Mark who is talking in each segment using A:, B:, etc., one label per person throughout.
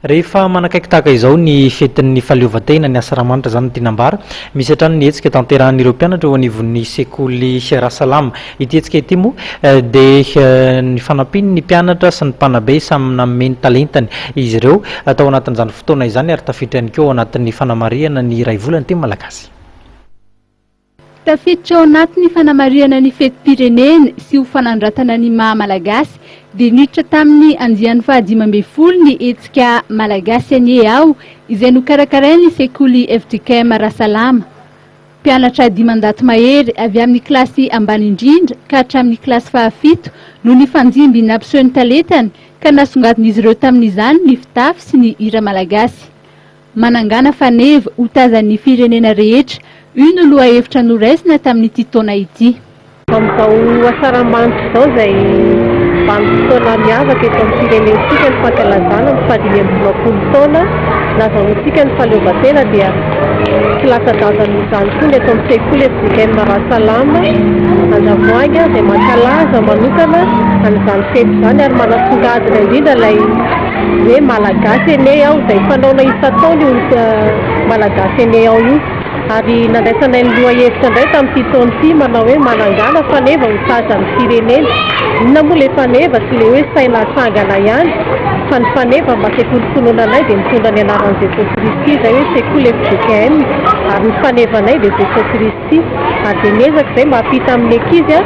A: Rehefa manakaiky tahaka izao ny fetin'ny fahaleovantena, ny Asaramanitra izany no tiana ambara, misy hatrany ny hetsika tanterahan'ireo mpianatra eo anivon'ny sekoly Rasalama. Ity hetsika ity moa dia ny fanampian'ny mpianatra sy ny mpanabe samy nanome ny talentany izy ireo tao anatin'izany fotoana izany ary tafiditra ihany koa ao anatin'ny fanamarihana ny iray volan'ny teny malagasy.
B: Tafiditra ao anatin'ny fanamarihana ny fetim-pirenena sy ho fanandratana ny maha Malagasy dia niditra tamin'ny andiany faha-15 ny hetsika Malagasy anie aho izay nokarakarain'ny sekoly fjkm Rasalama. Mpianatra 500 mahery avy amin'ny kilasy ambany indrindra ka hatramin'ny kilasy fahafito no nifandimby nampiseho ny talentany ka nasongadin'izy ireo tamin'izany ny fitafy sy ny hira malagasy. Manangana faneva ho tazan'ny firenena rehetra, io no lohahevitra noraisina tamin'ity taona ity.
C: Amin'izao asaramanitra izao izay vanim-potoana miavaka eto amin'ny firenentsika ny fankalazana ny fahadimy amby dimampolo taona nazahoantsika ny fahaleovantena dia tsy latsa-danja amin'izany koa ny eto amin'ny sekoly fjkm Rasalama Andravoahangy izay mankalaza manokana an'izany fety izany ary manasongadina indrindra ilay hoe Malagasy anie aho, izay fanaona isan-taona io Malagasy anie aho io. Ary nandraisanay ny lohahevitra indray tamin'ity taona ity manao hoe manangana faneva ho tazan'ny firenena. Inona moa ilay faneva? Tsy ilay hoe saina atsangana ihany fa ny faneva amin'ny maha sekoly finoana anay dia mitondra ny anaran'i Jesoa Kristy izay hoe sekoly fjkm ary ny fanevanay dia Jesoa Kristy ary dia miezaka izay mba hampita amin'ny ankizy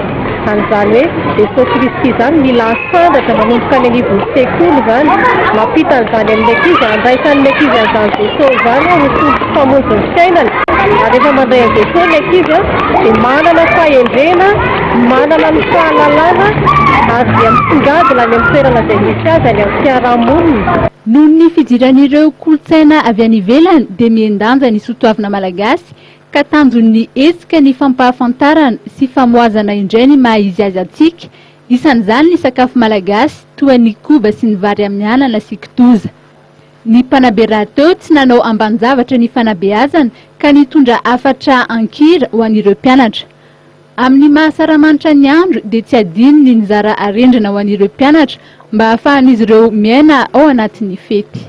C: an'izany hoe Jesoa Kristy izany mila asandratra manomboka any anivon'ny sekoly izany, mampita an'izany amin'ny ankizy, handraisan'ny ankizy an'izany Jesoa izany ho Tompo sy Mpamonjy ny fiainany. Ary rehefa mandray an'i Jesoa ny ankizy dia manana fahendrena, manana ny fahalalana ary dia misongadina any amin'ny toerana izay misy azy any amin'ny fiarahamonina.
B: Noho ny fidiran'ireo kolontsaina avy any ivelany dia mihen-danja ny soatoavina malagasy ka tanjon'ny hetsika ny fampahafantarana sy famohazana indray ny maha izy azy antsika, isan'izany ny sakafo malagasy toa ny koba sy ny vary amin'ny anana sy kitoza. Ny mpanabe rahateo tsy nanao ambanin-javatra ny fanabeazana ka nitondra hafatra an-kira ho an'ireo mpianatra. Amin'ny maha asaramanitra ny andro dia tsy adino ny nizara arendrina ho an'ireo mpianatra mba hahafahan'izy ireo miaina ao anatin'ny fety.